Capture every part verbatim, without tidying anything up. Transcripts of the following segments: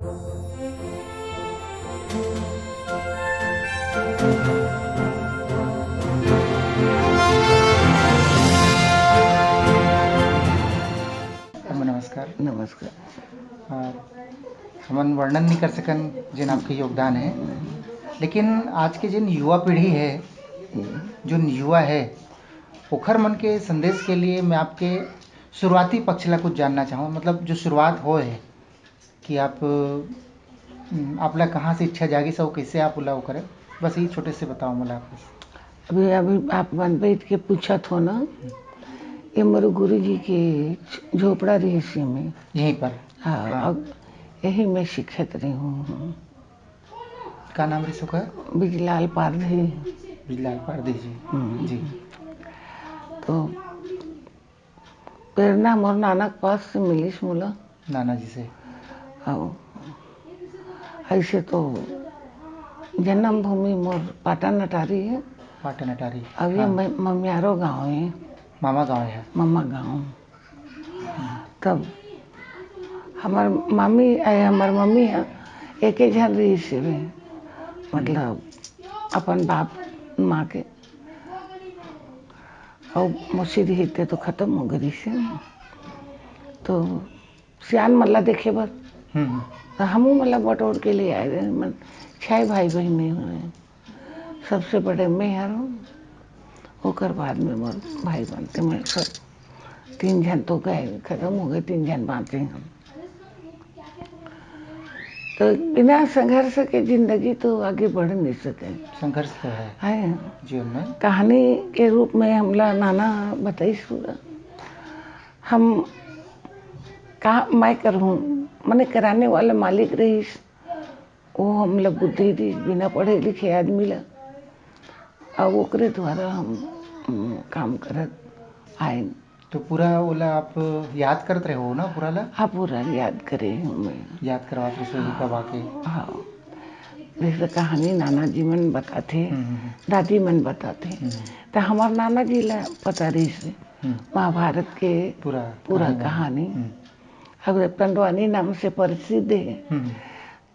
नमस्कार। नमस्कार। अ, हमन वर्णन नहीं कर सकन जिन आपके योगदान है, लेकिन आज के जिन युवा पीढ़ी है, जिन युवा है, ओखर मन के संदेश के लिए मैं आपके शुरुआती पक्ष ला कुछ जानना चाहूँ, मतलब जो शुरुआत होय है कि आप, अम, आप ला कहाँ से इच्छा जागिस अउ कैसे आप ओला वो करे, बस ये छोटे से बताओ मोला आप। अभी, अभी आप मन बैठ के पूछत हो ना, ये मोर गुरु जी के झोपड़ा रहिस में। यहीं पर? हाँ, हाँ। अब यही मैं सीखत रही हूँ। का नाम रहिस ओकर? बिजलाल पारधी। बिजलाल पारधी जी। हम्म। जी। तो प्रेरणा मोर नाना के पास से मिलिस मोला। नाना जी से? हाँ। ऐसे तो जन्मभूमि मोर पाटन अटारी है। पाटन अटारी, अब ये हाँ। मैं, ममियारो गाँव है। मामा गाँव है। मामा गाँव। तब हमर मामी, ए, हमर मम्मी ह, एके झन रहिस हवे, मतलब अपन बाप माँ के। अउ मौसी रहिस ते तो खतम हो गे रहिस हे। तो सियान मन ला देखे बर, हम्म, हम्म। तो हमू मन ला बटोर के ले आए रहे। मन छह भाई बहिनी हवे। सबसे बड़े मैं हरव, ओकर बाद में मोर भाई बनते, मैं सब तीन झन तो गए, खतम हो गए, तीन झन बाँचे हम। तो बिना संघर्ष के जिंदगी तो आगे बढ़ नहीं सके। संघर्ष तो है है। जीवन में। कहानी के रूप में हमला नाना बताइस पूरा। हम का मैं करहूँ, मने कराने वाला मालिक रहिस, वो हमला बुद्धि दी, बिना पढ़े लिखे आदमी ला। अब ओकरे द्वारा हम, हम काम करत आएन। तो पूरा ओला आप याद करत रहे हो ना, पूरा ला? हाँ, पूरा याद करे हूँ मैं। याद करवात रहे हो, हाँ, कब आके? हाँ। जैसे कहानी नाना जी मन बताते, हम्म, हम्म, हम्म। दादी मन बताते, हम्म। तो हमार नाना जी ला पता रहिस हे, हम्म। महाभारत के पूरा पूरा कहानी। कहानी। हम्म। अब पंडवानी नाम से प्रसिद्ध है। हम्म।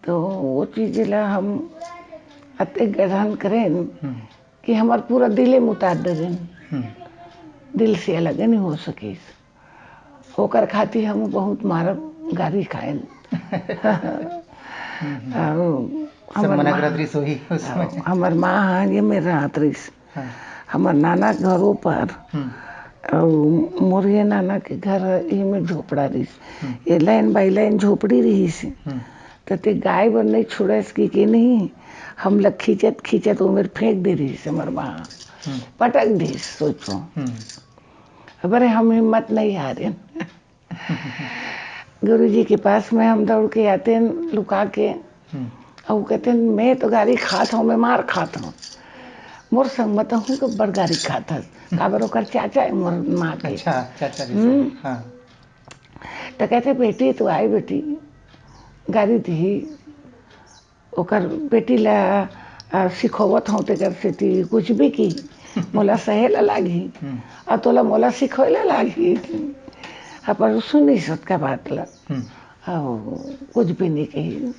तो वो चीज ला हम अतेक ग्रहण करेन हम्म। कि हमार पूरा दिले में उतार डरेन। हम्म। दिल से अलग नहीं हो सकिस। ओकर खातिर हम बहुत मार गारी खाएन। हम्म। और सब हमर मना माँ, करत रहिस होही उस समय। और हमर माँ, हाँ, ये मेर रहत रहिस। हाँ। हमर नाना के घरों पर, हम्म। अउ मोर ये नाना के घर, ये में झोपड़ा रहिस। हम्म। ये line by line झोपड़ी रहिस। हम्म। त ते गाय बर नहीं छोड़स कि, कि नहीं, हमला खींचत, खींचत वो मेर फेंक दे रहिस हमर माँ। हम्म। पटक दिस, सोचो। हम्म। अबरे हम हिम्मत नहीं हारेन। गुरुजी के पास में हम दौड़ के आतेन, लुका के। हम्म। अउ कहतेन, "मैं तो गारी खात हूँ, मैं मार खात हूँ।" मोर संग म तो हूँ तो बड़ गारी खात हस। काबर ओकर चाचा है मोर माँ के। अच्छा, चाचा जी से। हम्म। हाँ। तो कहते, "बेटी, तू आए बेटी, गारी दिही।" ओकर बेटी ला, आ, सिखोवत हूँ, तेकर सेती कुछ भी की, मोला सहे ला लागही, हम्म। अउ तोला मोला सिखोए ला लागही। हाँ, पर सुनिस ओतका बात ला। हम्म। अउ कुछ भी नहीं कही।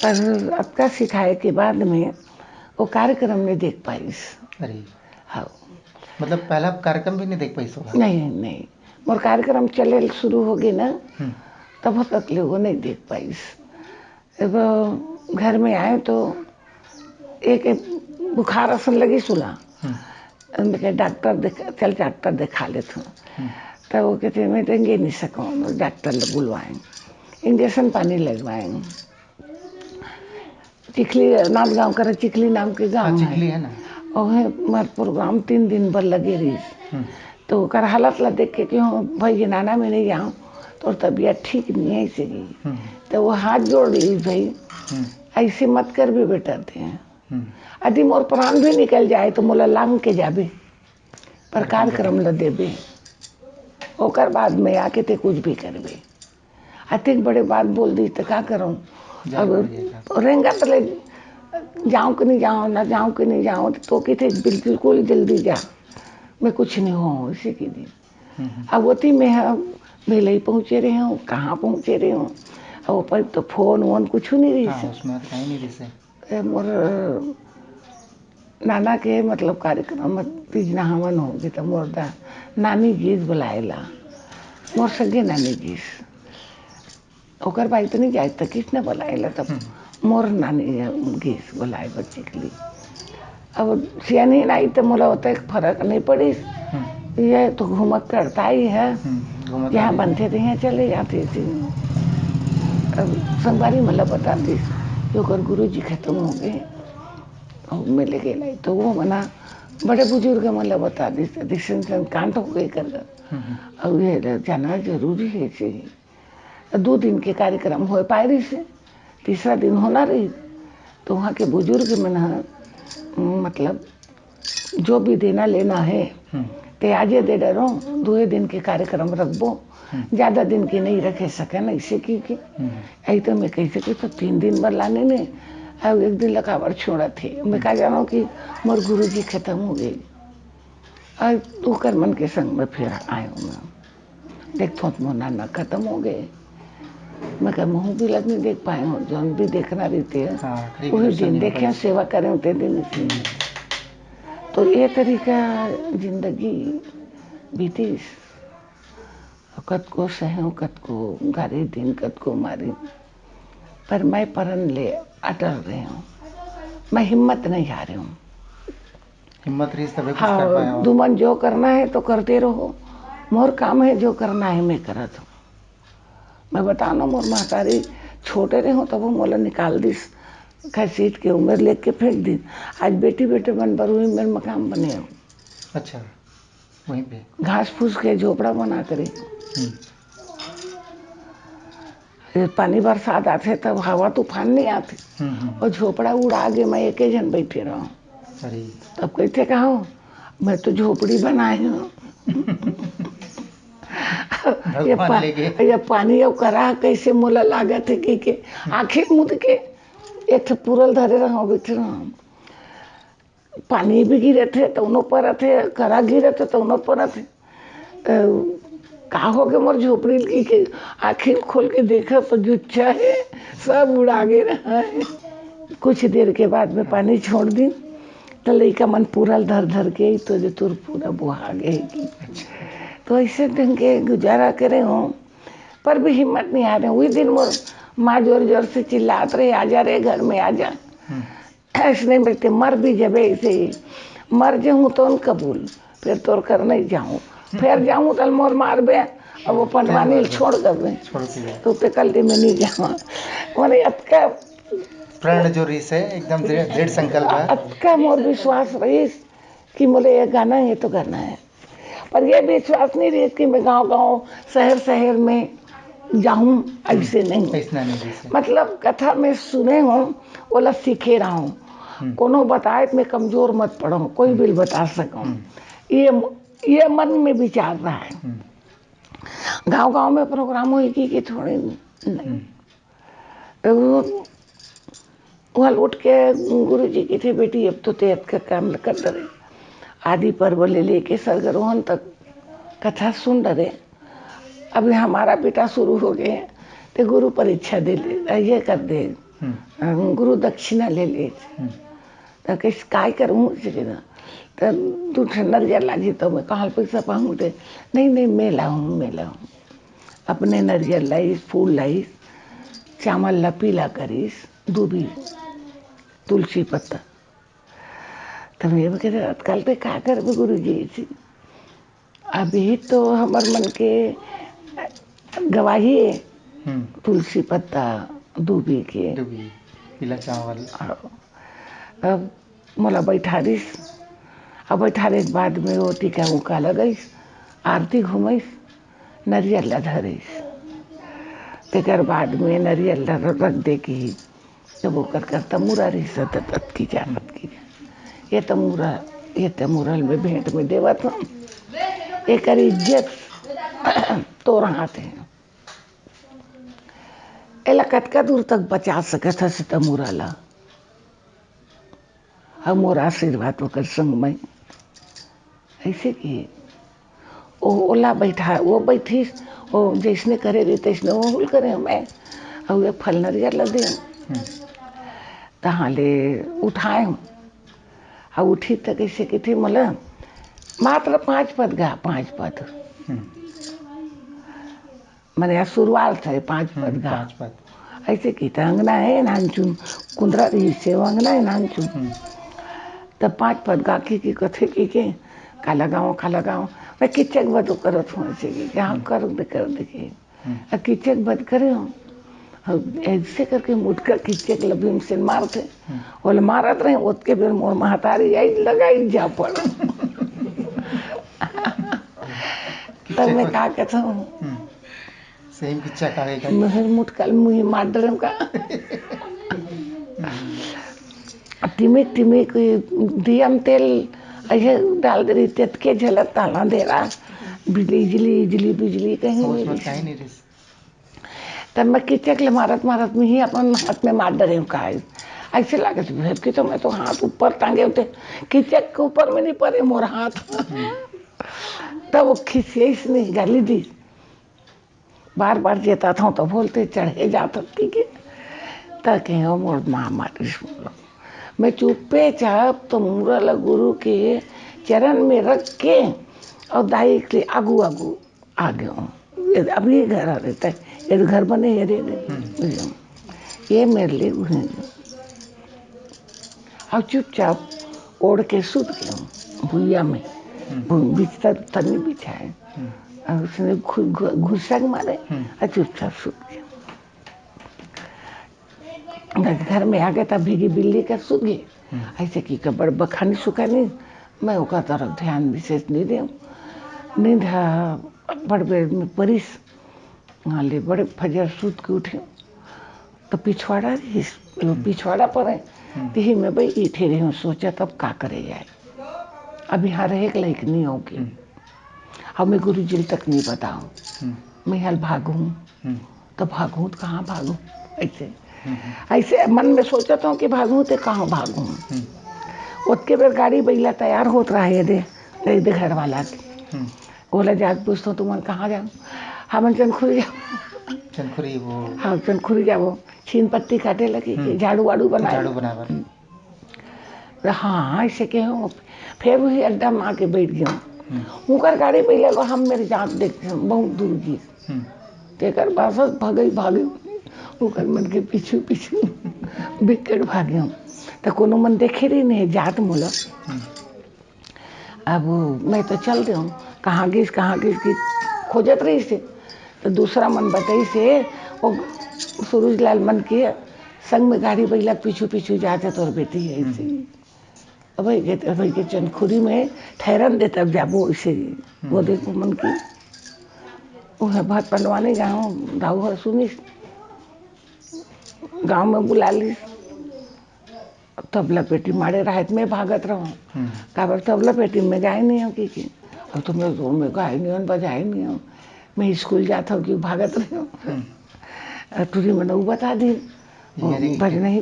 पर अतका सिखाए के बाद में वो कार्यक्रम नहीं देख पाइस। अरे। हाँ। मतलब पहला कार्यक्रम भी नहीं देख पाइस ओला? नहीं, नहीं। मोर कार्यक्रम चले शुरू हो गए ना, हम्म। तब तक ले वो नहीं देख पाइस। एगो घर में आए तो एक, एक बुखार असन लगिस ओला। हम्म। उनके डॉक्टर दिखा, चल डॉक्टर दिखा लेत हूँ। हम्म। तो वो कहते, "मैं तो इंगे नहीं सकूँ, डॉक्टर ले बुलवाएं, इंजेक्शन पानी लगवाएं।" चिखली, नांदगांव करा चिखली नाम के गांव हाँ, है। चिखली है ना। ओहे मोर प्रोग्राम तीन दिन बर लगे रहिस। हम्म। तो ओकर हालत ला देख के कि, "हाँ भाई, ये नाना में नहीं जाऊँ, तोर तबीयत ठीक नहीं है," ऐसे की। हम्म। तो वो हाथ जोड़ ली, "भाई, हम्म। ऐसे मत कर भी बेटा ते। हम्म। यदि मोर प्राण भी निकल जाए तो मोला लांग के जाबे, पर कार्यक्रम ला देबे, ओकर बाद में आके ते कुछ भी करबे।" अतेक बड़े बात बोल दी तो का करूँ? जाए अब पड़ जाएगा। रेंगत ले जाऊँ कि नहीं जाऊँ, ना जाऊँ कि नहीं जाऊँ, तो कहते, "बिल्कुल जल्दी जा, मैं कुछ नहीं हूँ," इसी के दिन। हम्म, हम्म। अब ओती में हम भिलाई पहुँचे रहे हूँ, कहाँ पहुँचे रहे हूँ, अउ अपन तो फोन वोन कुछु नहीं रहिस। हाँ, उसमें तो कहीं नहीं रहिस। ए, मोर नाना के मतलब कार्यक्रम तीज नहावन होगे त मोर दा नानी गीस बुलाए ला, मोर संगे नानी गीस। ओकर बाई तो नहीं जाए त किसने बुलाए ला तब हम्म। मोर नानी गीस बुलाए बच्ची के लिए। अब सियानी नहीं तो मोला होता एक फर्क नहीं पड़िस। हम्म। ये तो घूमत करता ही है। हम्म, घूमत यहाँ करता ही बनते है। थे, यहाँ चले जाते थे। अब संगवारी मोला बता दिस कि ओकर गुरुजी खत्म हो गए। अब मिले के नहीं तो वो मना बड़े बुजुर्ग मन ला बता दिस, दिस कांड हो गए कर। हम्म, हम्म। अब ये जाना जरूरी है जी। दो दिन के कार्यक्रम हो पाए रहिस, तीसरा दिन होना रहिस, तो वहाँ के बुजुर्ग मन ह, मतलब, जो भी देना लेना है, हम्म। ते आजे दे डरो, दुए दिन के कार्यक्रम रखबो, हम्म। ज्यादा दिन के नहीं रखे सकन, ऐसे की, की। हम्म। ऐ तो मैं कैसे के तो तीन दिन बर लाने ने, अब एक दिन लकावर छोड़ा थे। मैं का जानो कि मोर गुरुजी खत्म हो गए। आज ओकर मन के संग में फिर आयो मैं। देखथों त मोर नाना खत्म हो गए। मैं कहा, "महूँ भी लग नहीं देख पाए हूँ, जौन भी देखना रहते हैं, हाँ, आखिरी वही दर्शन दिन नहीं देखे, पाए। सेवा करे होते दिन से।" तो ये तरीका जिंदगी बीतीस। कतको सहें, कतको गारी दिन, कतको मारी, पर मैं परन ले अटल रही हूँ। मैं हिम्मत नहीं हारी हूँ। हिम्मत रहिस तभे कुछ कर पाए हाँ, हो। तुमन जो करना है तो करते रहो, मोर काम है जो करना है मैं करत हूँ। मैं बताना, मोर महतारी छोटे रहे हो तब वो मोला निकाल दिस, घसीट के उम्र लेके फेंक दिस। आज बेटी बेटे मन बर हुई, मेरे मकान बने हो। अच्छा, वहीं पे। घास फूस के झोपड़ा बना करे। हम्म। ये पानी बरसात आथे तब हवा तूफान नहीं आथे। हम्म, हम्म। और झोपड़ा उड़ा के मैं एके झन बैठे रहूं। अरे। तब कहते कहो, "मैं तो झोपड़ी बनाए हूँ।" ये भगवान पा-, ले गए। ये पानी अब करा कैसे मोला लागत है कि के आंखें मुद के एक ठो पुरल धरे रहूं, बैठे रहूं। पानी भी गिरत हे, तौनो परत हे, करा गिरत हे, तौनो परत हे। अ, का हो के मोर झोपड़ी की के आँखी खोल के देखा तो जुच्छा हे, सब उड़ा गे रहा हे। कुछ देर के बाद में पानी छोड़ दिन, त लइका मन पूरा धर धर के, "ई तो जे तोर पूरा बोहा गे हे की।" अच्छा। तो ऐसे ढंग के गुजारा करे हों, पर भी हिम्मत नहीं आ रहे। वही दिन मोर माँ जोर जोर से चिल्लात रहे, "आजा रे, घर में आजा।" हम्म। अइसने बइठे, मर भी जबे अइसे ही। मर जहूँ तौन कबूल, फेर तोर कर नहीं जाहूँ। फेर जाहूँ तल मोर मारबे, अब अपन मानी छोड़ करबे। छोड़ के जा। तो ते कल्टी में नहीं जाहूँ। माने अतका प्रण जो रहिस हे, एकदम दृढ़, दृढ़ संकल्प हे। अतका मोर विश्वास रहिस कि मोले ये गाना हे, ये तो गाना हे। पर ये विश्वास नहीं रहिस कि मैं गाँव-गाँव, शहर-शहर में जाहूँ, अइसे नहीं। अइसना नहीं, जइसे मतलब कथा में सुने हों, ओला सीखे रहूँ। हम्म। कोनो बताए त मैं कमजोर मत पड़ूँ, कोई हम्म। भी बता सकूँ। हम्म। ये, ये मन में विचार रहा हे। हम्म। गाँव-गाँव में program होई कि, कि थोड़े नहीं। हम्म। त वो, वहाँ लौट के गुरुजी कथे, "बेटी, अब तो ते अतका काम ल कर डरे। आदि पर्व ले लेके सरगरोहन तक कथा सुन डरे। अभी हमारा बेटा शुरू हो गए, ते गुरु परीक्षा दे ले, ये कर दे, हम्म। गुरु दक्षिणा ले ले।" हम्म। त कइसे, "काय करूँ?" कइसे ना, त दू ठन नरियर लागी, त मैं कहाँ ले पैसा पाहूँ? ते, "नहीं, नहीं, मैं लाऊँ, मैं लाऊँ।" अपने नरियर लाइस, फूल लाइस, चावल ला पीला करिस, दूबी, तुलसी पत्ता। त मैं कहे, "आजकल ते का करबे गुरुजी?" अभी तो हमर मन के गवाही हे, हम्म। तुलसी पत्ता, दूबी के। दूबी, पीला चावल। हाँ। अब मोला बैठारिस, अब बैठारे के बाद में वो टीका उका लगाइस, आरती घुमाइस, नरियर ला धरिस। तेकर बाद में नरियर ला रख दे की, जब ओकर करता मुरा रहिस, त अतकी जानत की, ये त मुरा, ये त मुरल में भेंट में देवत हन, एकर इज्जत तोर हाथ हे। एला कतका दूर तक बचा सकत हस त मुरा ला? अउ मोर आशीर्वाद ओकर संग में। अइसे कि ओ, ओला बैठा, वो बैठिस, वो जइसने करे रहे, तइसने वो हुल करे। मैं, अउ एक फल नरियर ल देंव। हम्म। तहाँ ले उठाएंव। अउ उठी त कइसे कथे मोला, "मात्र पाँच पद गा, पाँच पद।" हम्म। मने आज शुरुआत हे, पाँच पद हम्म, गा। पाँच पद। अइसे कथे, अंगना हे नानचुन, कुंदरा रहिसे, अंगना हे नानचुन। हम्म। त पाँच पद गा कहिके कथे कहिके, "काला गाँव, काला गाँव।" मैं किचक बद करत हँव, अइसे कहिके, "हाँ, हम्म। कर दे, कर दे," कहिके। हम्म। अउ किचक बद करेंव। अउ अइसे करके मुटका किचक ल भीमसेन मारथे। हम्म। ओला मारत रहेंव, ओतके बेर मोर महतारी आइस, लगाइस झापड़। तब मैं का कथँव? हम्म। सही में किचक आ गे का? मैं मुटका ल मुँही मार डरेंव का? टिमिक टिमिक दिया म तेल अइसे डाल दे रहिस, तेतके झलक ताला अंधेरा, बिजली, इजली, इजली, बिजली कहीं होश नहीं में रहिस। कहीं नहीं रहिस। तब मैं किचक ल मारत मारत मुँही अपन हाथ में मार डरेंव का? अइसे लागत भेद की तो मैं तो हाथ ऊपर टांगे होते, किचक के ऊपर में नहीं परे मोर हाथ। हम्म। तब वो खिसियाइस नहीं, गाली दिस। बार बार जेताथँव त बोलथे, "चढ़े जात हस," कहिके। त कहेंव, "मोर माँ मारिस।" मैं चुप्पे चाप तो मुड़ा ल गुरु के चरण में रख के अउ दाई के आगू आगू आ गेंव। ये अभी ये घर आ रहता है, ये घर बने, ये रे, रे। हम्म। ये मेरे लिए वो है। अउ चुपचाप ओढ़ के सुत गेंव भुइया में। हम्म। भु-, बिस्तर तनी बिछाए। हम्म। अउ उसने घु-, घु-, घुसक मारे, हम्म। अउ चुपचाप सुत गेंव। घर में आ गे त भीगी बिल्ली कर सुत गे। हम्म। अइसे कहिके बड़ बखानी सुखानी, मैं ओकर तरफ ध्यान विशेष नहीं देंव। नींद ह बड़ बेर में परिस, हाँ ले बड़े फजर सुत के उठेंव। त पिछवाड़ा रहिस, वो हम्म। पिछवाड़ा परे, हम्म। तिही में बइठे रहेंव, सोचत अब का करे जाए। अब इहाँ रहे के लायक नहीं हों के। हम्म। अब मैं गुरुजी ल तक नहीं बताओं। हम्म। मैं हल भागहूँ। हम्म। त भागहूँ त कहाँ भागहूँ? अइसे। हम्म, हम्म। अइसे मन में सोचत हँव कि भागहूँ त कहाँ भागहूँ? हम्म। ओतके बेर गाड़ी बइला तैयार होत रहे दे, दे, दे घर वाला के। हम्म। ओला जाके पूछथँव, "तुमन कहाँ जाओ?" "हमन चनखुरी जाबो।" चनखुरी वो हाँ, चनखुरी जाबो। छीन पत्ती काटे लगी, हम्म। झाड़ू वाड़ू बनाए। झाड़ू बनाए बर। हम्म। हाँ, अइसे कहेंव, फेर उही अड्डा म आके बइठ गेंव। हम्म। उंकर गाड़ी बइला ल हम मेर जात देखेंव, बहुत दूर गे। हम्म। तेकर बाद भगई भागेंव, उंकर मन के पीछू पीछू बिकट भागेंव। त कोनो मन देखे रहिन हे जात मोला। हम्म। अब मैं तो चल देंव, कहाँ गिस, कहाँ गिस कि खोजत रहिस हे। त दूसरा मन बताइस हे, वो सूरज लाल मन के संग में गाड़ी बइला पीछू पीछू जात हे तोर बेटी हे अइसे। हम्म। अबे के, अबे के चनखुरी में ठहरन दे तब जाबो अइसे। हम्म। वो देखो मन की, वो हे भात पंडवानी गाँव, दाऊ ह सुनिस, गाँव में बुला लिस। तबला पेटी माड़े रहत में भागत रहूँ। हम्म। काबर तबला पेटी में गाए नहीं हँव कि, कि अब तो मैं, मैं गाए नहीं हँव, बजाए नहीं हँव, मैं स्कूल जात हँव कि भागत रहूँ। हम्म। अ, टूरी मन उ बता दिन, ये रे। भजनही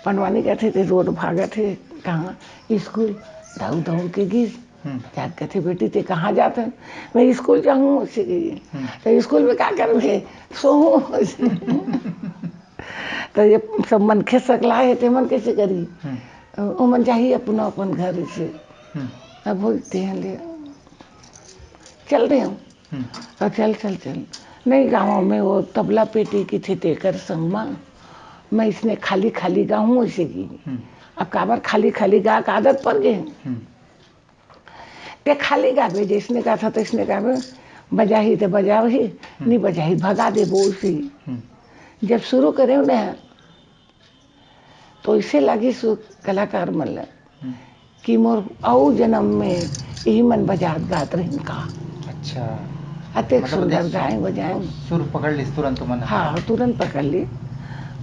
पंडवानी कथे ते रोड भागत हे, कहाँ स्कूल, दौड़ दौड़ के गिस। हम्म। जात कथे, "बेटी ते कहाँ जात हे?" "मैं स्कूल जाहूँ," अइसे कही। हम्म। "त स्कूल में का करबे?" "सोहूँ।" त ये सब मनखे सकला हे, ते मन कइसे करही? हम्म। ओमन जाही अपन, अपन घर से। हम्म। अब बोलते हैं, "ले, चल रहे हम।" हम्म। "अ, चल, चल, चल।" नहीं, गाँव में वो तबला पेटी कथे तेकर संग मा, मैं इसने खाली, खाली गाहूँ, अइसे कही। हम्म। अब काबर खाली, खाली गा के आदत पड़ गे। हम्म। ते खाली गाबे, जइसने गाथा तइसने गाबे, बजाही ते बजावही, हम्म। नी बजाही भगा देबो अइसे। हम्म। जब शुरू करेंव ना, तो अइसे लागिस कलाकार मन ल हम्म। कि मोर अउ जनम में इही मन बजात गात रहिन का। अच्छा। अतेक मतलब सुंदर देख गाए बजाए। सुर पकड़ लिस तुरंत मन। हाँ, तुरंत पकड़ ली।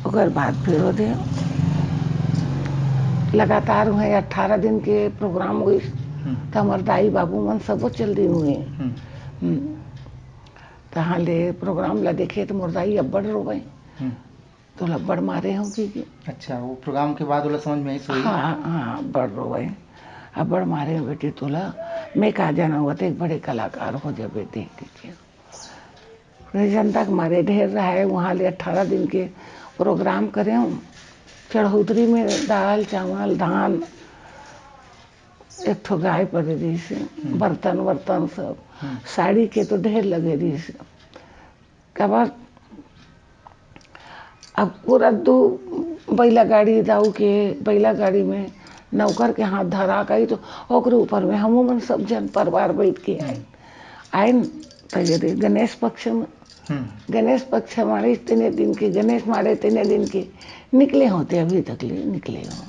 ओकर बाद फिर ओदे लगातार उहें अठारह दिन के प्रोग्राम होइस। हम्म। त हमर दाई बाबू मन सबो चल दिन उहें। हम्म। हम्म। तहाँ ले प्रोग्राम ला देखे त मोर दाई अब्बड़ रोवय। हम्म। तोला अब्बड़ मारे हों कि, कि। अच्छा, वो प्रोग्राम के बाद ओला समझ में आइस होही? हाँ, हाँ, अब्बड़ रोवय। अब्बड़ मारे हों बेटी तोला, मैं का जानँव, अतेक बड़े कलाकार हो जाबे ते, कि, कि। जनता के मारे ढेर रहे, वहाँ ले अठारह दिन के प्रोग्राम करे हूँ। चढ़ौतरी में दाल, चावल, धान, एक ठो गाय परे रहिस, हम्म। बर्तन वर्तन सब, हम्म। साड़ी के तो ढेर लगे रहिस। काबर अब पूरा दू बैला गाड़ी दाऊ के, बैला गाड़ी में नौकर के हाथ धरा गई, तो ओकरे ऊपर में हमू मन सब जन परिवार बैठ के आए। आए न, तो ये दे गणेश पक्ष में, हम्म। गणेश पक्ष मारे तेने दिन के, गणेश मारे तेने दिन के निकले होते, अभी तक ले निकले हो।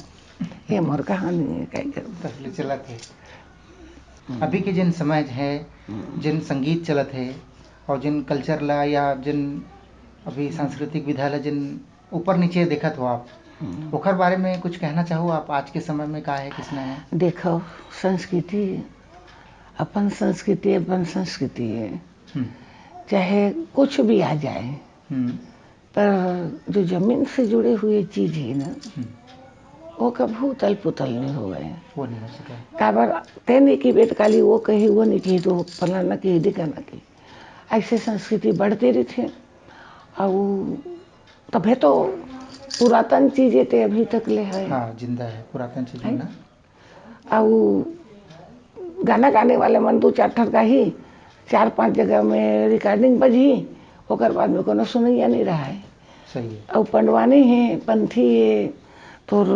ये मोर कहानी है, काई करूँ। तक ले चलत हे। हम्म। अभी के जिन समय है, हम्म। जिन संगीत चलत है और जिन कल्चर ला या जिन अभी सांस्कृतिक विधा ला जिन ऊपर नीचे देखत हो आप, हम्म। ओखर बारे में कुछ कहना चाहो आप, आज के समय में का है, किसने है? देखो, संस्कृति, अपन संस्कृति, अपन संस्कृति है। हम्म। चाहे कुछ भी आ जाए, हम्म। पर जो जमीन से जुड़े हुए चीज है ना, हम्म। वो कभू उथल पुथल नहीं होवे। वो नहीं हो सके। काबर ते नहीं की बेट काली वो कही, वो नहीं कही, तो फलाना की, ढिकाना की। ऐसे संस्कृति बढ़ते रहिथे। अउ तभे तो पुरातन चीजें ते अभी तक ले है। हाँ, जिंदा है पुरातन चीज है? ना। अउ गाना गाने वाले मन दू चार ठन गाही, चार पांच जगह में रिकॉर्डिंग बजही, ओकर बाद में कोनो सुनैया नहीं रहा है। सही है। अउ पंडवानी है, पंथी है, तोर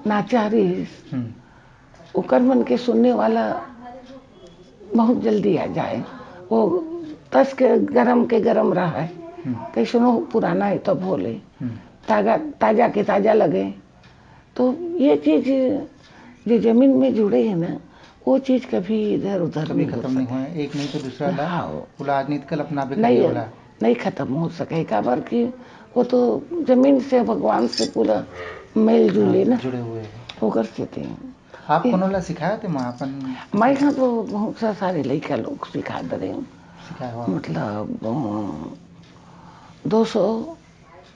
नाचा रहिस, हम्म। ओकर मन के सुनने वाला बहुत जल्दी आ जाए। वो तस के गरम के गरम रहा है। हम्म। कैसनो पुराना है तब होले। हम्म। ताजा, ताजा के ताजा लगे। तो ये चीज जो जमीन में जुड़े है ना, वो चीज कभी इधर उधर कभी नहीं हो खत्म नहीं सकता। हुआ है, एक नहीं तो दूसरा ला, हाँ। बोला आज नहीं तो कल अपना भी नहीं, कभी होला। नहीं खत्म हो सके, काबर कि वो तो जमीन से, भगवान से पूरा मेल जुले हाँ, ना। जुड़े हुए हैं। ओकर सेती। आप ये कोनो ला सिखाए थे माँ अपन? मैं यहाँ तो बहुत सा सारे लइका लोग सिखा दे रहे हूँ। सिखाए हो? मतलब, अ, दो सौ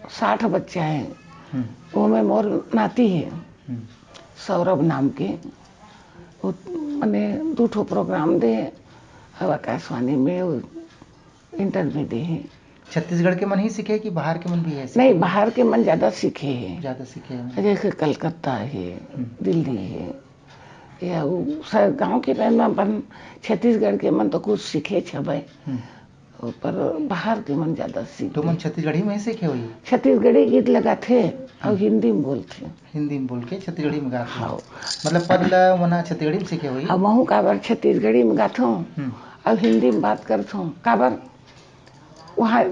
साठ बच्चा है, हम्म। वो में मोर नाती है, हम्म। सौरभ नाम के। वो मने दू ठो प्रोग्राम दे, अब आकाशवाणी में वो इंटरव्यू दे है। छत्तीसगढ़ के मन ही सीखे कि बाहर के मन भी है सीखे? नहीं, बाहर के मन ज्यादा सीखे है। ज्यादा सीखे हैं। जैसे कलकत्ता है, हम्म। दिल्ली है, या वो स-, गाँव के मन में अपन छत्तीसगढ़ के मन तो कुछ सीखे छबे। हम्म। पर बाहर के मन ज्यादा सीखे। तो मन छत्तीसगढ़ी में ही सीखे होही? छत्तीसगढ़ी गीत लगाथे अउ हम्म। हिंदी में बोलथे। हिंदी में बोल के छत्तीसगढ़ी में गाथे। हाँ। मतलब पद ला वना छत्तीसगढ़ी में सीखे होही? अब महू काबर छत्तीसगढ़ी में गाथों हम्म। अउ हिंदी में बात करथों। काबर वहाँ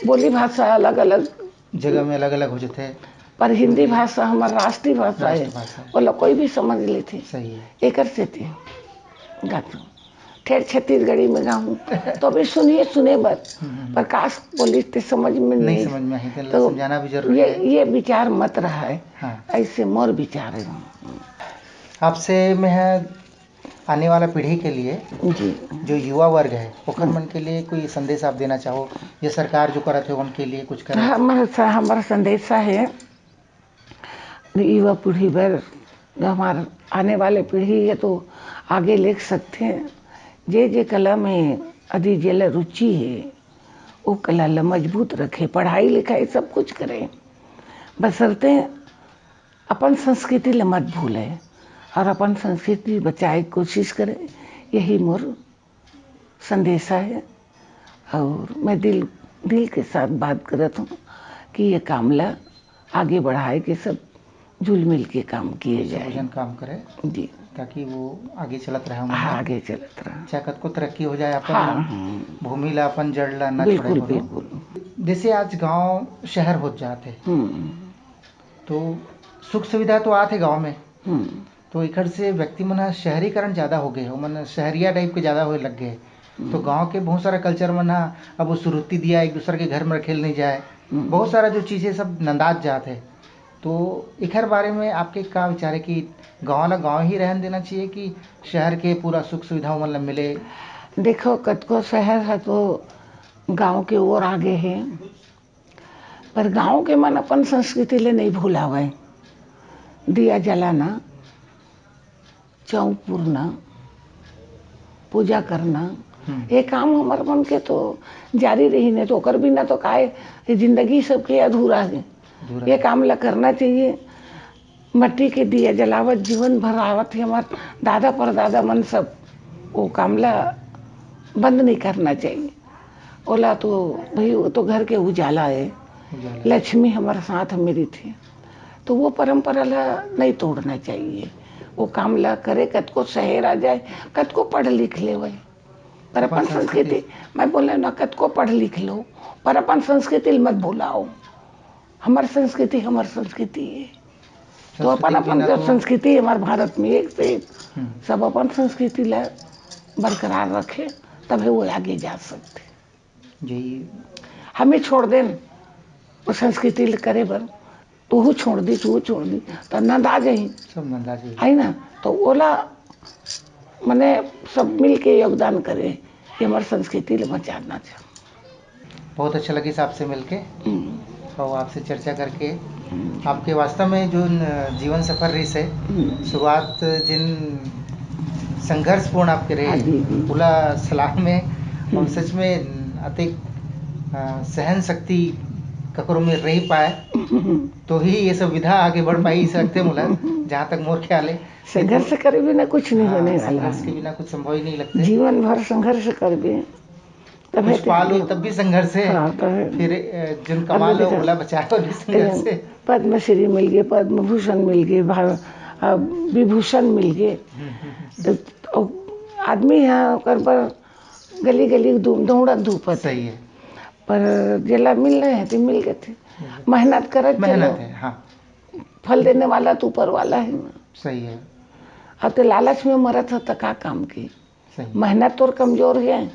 बोली भाषा अलग-अलग जगह में अलग-अलग हो जाथे। पर हिंदी भाषा हमर राष्ट्रीय भाषा है। राष्ट्रभाषा। ओला कोई भी समझ लेथे। सही है। एकर सेती गाथों। ठेठ छत्तीसगढ़ी में गाहूँ, तो भी सुनिए, सुने बर। हम्म, हम्म। पर काश बोलिस ते समझ में नहीं नहीं। समझ में आही, तो तो समझाना भी जरूरी ये, है। ये विचार मत रहा है। हाँ। ऐसे मोर विचार है। आपसे मैं आने वाला पीढ़ी के लिए जी। जो युवा वर्ग है, ओकर हम्म। मन के लिए कोई संदेश आप देना चाहो, या सरकार जो करत है, उनके लिए कुछ करे? हमर स-, हमर संदेशा है युवा पीढ़ी बर, जो हमार आने वाले पीढ़ी है, तो आगे ले सकथे। जे जे कला में अदी जेला रुचि है, वो कला ला मजबूत रखे, पढ़ाई लिखाई सब कुछ करे, बशर्ते अपन संस्कृति ला मत भूले और अपन संस्कृति बचाए के कोशिश करे। यही मोर संदेशा है और मैं दिल, दिल के साथ बात करत हूँ कि ये काम ला आगे बढ़ाए के सब जुल मिल के काम किए सब जाए। जन काम करे, जी। ताकि वो आगे चलत रहे, हाँ, मतलब आगे चलत रहे। चाहे कतको तरक्की हो जाए, अपन हाँ, हाँ। भूमि ला, अपन जड़ ला ना बिल्कुल, छोड़े कोनो। बिल्कुल। जैसे आज गांव शहर होत जात है, हम्म। तो सुख सुविधा तो आत है गांव में, हम्म। तो एकर से व्यक्ति मन ह शहरीकरण ज्यादा हो गए, ओमन शहरिया टाइप के ज्यादा होए लग गए। तो हम्म। गांव के बहुत सारा कल्चर मन ह अब वो सुरुत्ती दिया एक दूसरे के घर में रखेल नहीं जाए, हम्म। बहुत सारा जो चीजें सब नंदात जात है। तो एकर बारे में आपके का विचार है कि गांव ला गांव ही रहन देना चाहिए कि शहर के पूरा सुख सुविधा ओमन ला मिले? देखो, कतको शहर है तो गांव के ओर आगे है, पर गांव के मन अपन संस्कृति ले नहीं भुलावय। दिया जलाना, चौक पुरना, पूजा करना, हम्म। ये काम हमर मन के तो जारी रही, नहीं तो ओकर बिना तो काय, ये जिंदगी सबके अधूरा है। अधूरा ये है। काम ला करना चाहिए। मट्टी के दिया जलावत जीवन भर आवत है हमार दादा परदादा मन सब, वो काम ला बंद नहीं करना चाहिए। ओला तो भाई, वो तो घर के उजाला है, उजाला। लक्ष्मी हमारे साथ में रहिथे, तो वो परंपरा ला नहीं तोड़ना चाहिए। वो काम ला करे, कतको शहर आ जाए, कतको पढ़ लिख ले वही, पर अपन अपन संस्कृति। संस्कृति, मैं बोले ना, कतको पढ़ लिख लो, पर अपन संस्कृति ल मत भुलाओ। हमर संस्कृति, हमर संस्कृति है। तो संस्कृति अपन के अपन बिना जो तो संस्कृति है हमारे भारत में, एक से एक, हम्म। सब अपन संस्कृति ला बरकरार रखे, तभे वो आगे जा सकते। जी। हमें छोड़ देन वो संस्कृति ल करे बर, तू छोड़ दी, तू छोड़ दी, तो नंदा जाही। सब नंदा जाही। है ना? तो ओला मने सब मिल के योगदान करे कि हमारे संस्कृति ल बचाना चाहिए। बहुत अच्छा लगिस आपसे मिलके हम्म। और आपसे चर्चा करके। हम्म। आपके वास्तव में जो न-, जीवन सफर रहिस है, हम्म। शुरुआत जिन संघर्षपूर्ण आपके रहे, हाँ जी, जी। ओला सलाह में और हम्म। सच में अतिक, अ, सहन शक्ति ककरो में रह पाए, हम्म। तो ही ये सब विधा आगे बढ़ पाई, इस लगते मोला, जहाँ तक मोर ख्याल है। संघर्ष करे बिना कुछ नहीं हाँ, होने वाला संघर्ष है। के बिना कुछ संभव ही नहीं लगते। जीवन भर संघर्ष करबे, तभे कुछ ते पालो आगे तब भी संघर्ष है। हाँ, तभे। फिर, अ, जिन अब कमा लो, देखा, ओला बचाए वाली संघर्ष है। पद्मश्री मिल गए, पद्म भूषण मिल गए, भा-, अ, विभूषण मिल गए। हम्म, हम्म, हम्म। तो, तो आदमी है, ओकर पर गली गली दू-, दौड़त धूपत। सही है। पर जेला मिलना है, तो मिल गए थे। हम्म। मेहनत करत मेहनत चलो। है, हाँ। फल देने वाला तो ऊपर वाला है ना। सही है। अब तो लालच में मरत हो, तो का काम की? सही। मेहनत तोर कमजोर है,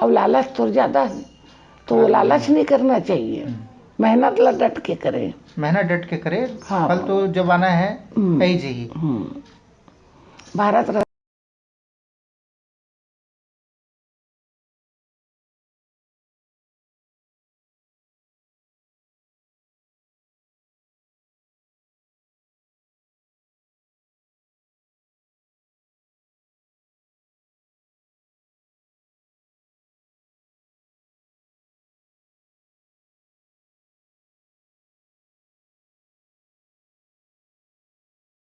अब लालच तोर ज्यादा है, तो वो हाँ, लालच हाँ। नहीं करना चाहिए। हम्म। मेहनत ला डट के करे। मेहनत डट के करे, हाँ। फल तो जब आना है, हम्म। कही जी। हम्म। भारत